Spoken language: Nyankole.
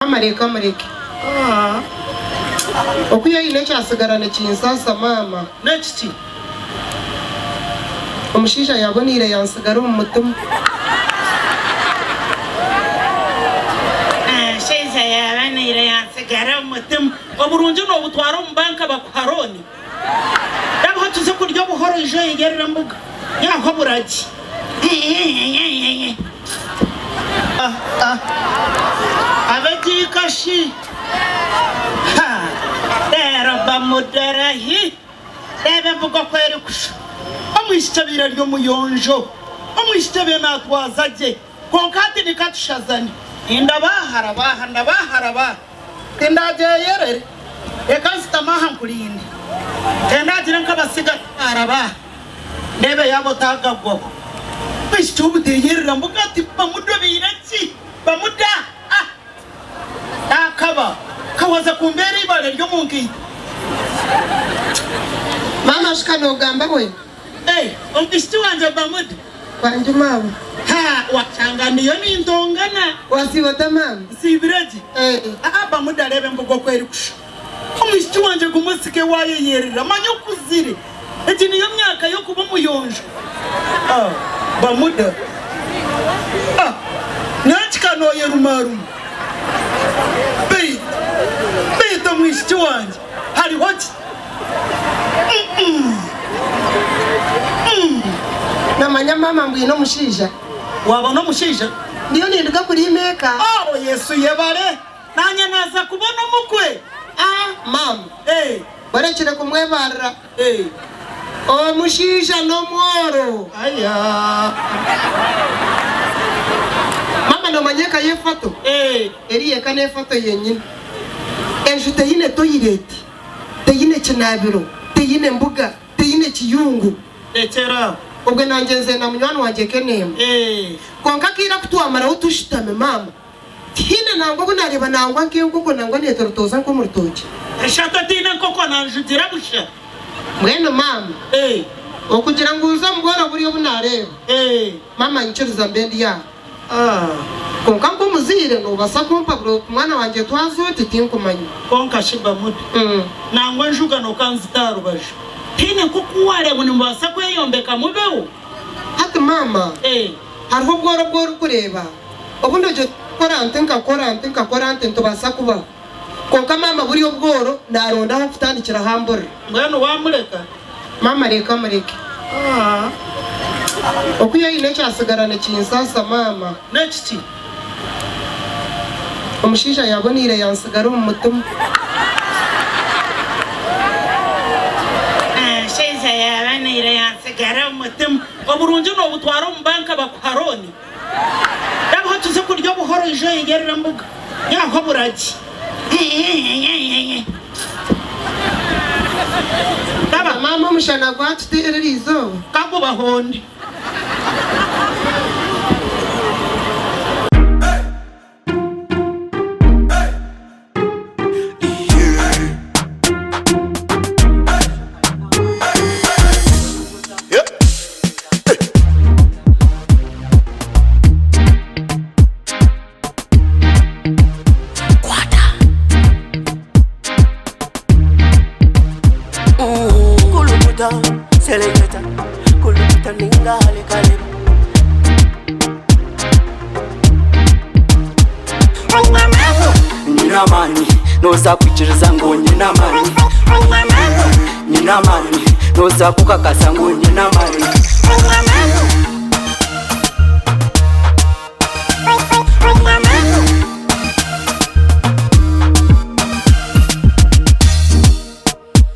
Maama reka mureke. Okwiha haine ekyatsigara nikinsaasa maama. N'ekiki? Omushaija yaboneire yantsigara omu mutima. Omushaija yaboneire yantsigara omu mutima. Oburungi nobutwara omu banka bakuha looni. Reeba tuze kurya obuhoro oije oyeyerere embuga yaaho oburagye. Ab'egiika shi reero bamudora hi reeba embuga oku erikushusha. Omwishiki abaire ari omuyonjo, omwishiki abaire naatwaza gye kwonka hati nikatushazane. Ndabaha rabaha ndabaha rabaha. Tindagyeyerere, reka nshutame aha nkurinde. Tindagire nk'abatsigazi baaraba aha, ndeebe yaaba otaagagwaho. Omwishiki w'obuteyerera mbuga ati, Bamudobeire ki? Bamuda! Ah! Naakaba kawaza kumbeera eibaare ry'omu nkaito. Maama shi ka noogamba we? Ee, omwishiki wangye Bamuda. Wangi maama. Ha, washanga ndiyo nintongana. Wasiiba ota maama? Nsiibire gye. Ee. Aa, Bamuda reeba embuga oku erikusha. Omwishiki wangye guma osike waayeyerera. Manya okuzire. Egi niyo myaka y'okuba omuyonjo. Ah, Bamuda. Ah, nanki ka nooyerumaruma? Beitu, beitu omwishiki wangye, hariho ki? Namanya maama ngu oine omushaija. Wabona omushaija? Ndiyo ninduga kuriima eka. Oh Yesu yebare! Nanye naza kubona omukwe. Ah maama, Eh. orekire kumwebarira. Eh. Omushaija n'omworo. Aya. Maama nomanya eka y'efato? Eh. Eriya eka n'efato yenyine. Enju teyine toyireti. Teine kinaabiro, teine mbuga, teine kiyungu. Rekyera aho. Obwe nangye nze na munywani wangye Keneema. Kwonka akaire aku twamaraho tushutami maama, tihaine nangwa obu naareeba nangwa nk'enkoko nangwa neetorotooza nk'omu rutookye. Eshatu etaine nkoko nanjugira busha. Mbwenu maama, okugira ngu nze omu bworo buri obu naareeba, maama nyikiriza mbe ndi aha. Kwonka nk'omuzaire noobaasa kumpabura oti mwana wangye twaza oti tinkumanya. Kwonka shi Bamuda, nangwa enjuga nookanzita aha rubaju. Tihaine nk'oku waareeba ngu nimubaasa kweyombeka mubeho? Hati maama, hariho obworo obu orikureeba obundi ogira oti nkakora nti, nkakora nti, nkakora nti nitubaasa kubaho. Kwonka maama buriya obworo naaronda ah'okutandikira ahamburira. Mbwenu waamureka? Maama reka mureke. Okwiha haine ekyatsigara nikinsaasa maama. N'ekiki? Omushaija yaboneire yantsigara omu mutima. Omushaija yaboneire yantsigara omu mutima. Oburungi nobutwara omu banka bakuha looni. Reeba tuze kurya obuhoro oije oyeyerere embuga. Yaaho oburagye. Raba maama omushana gwatuteera eriizooba. Ka gubahonde. Kulukuta, seleketa, kulukuta ninga halekaleba. Nyine amaani, noza kwikiriza ngu nyine amaani. Nyine amaani, noza kukakasa ngu nyine amaani.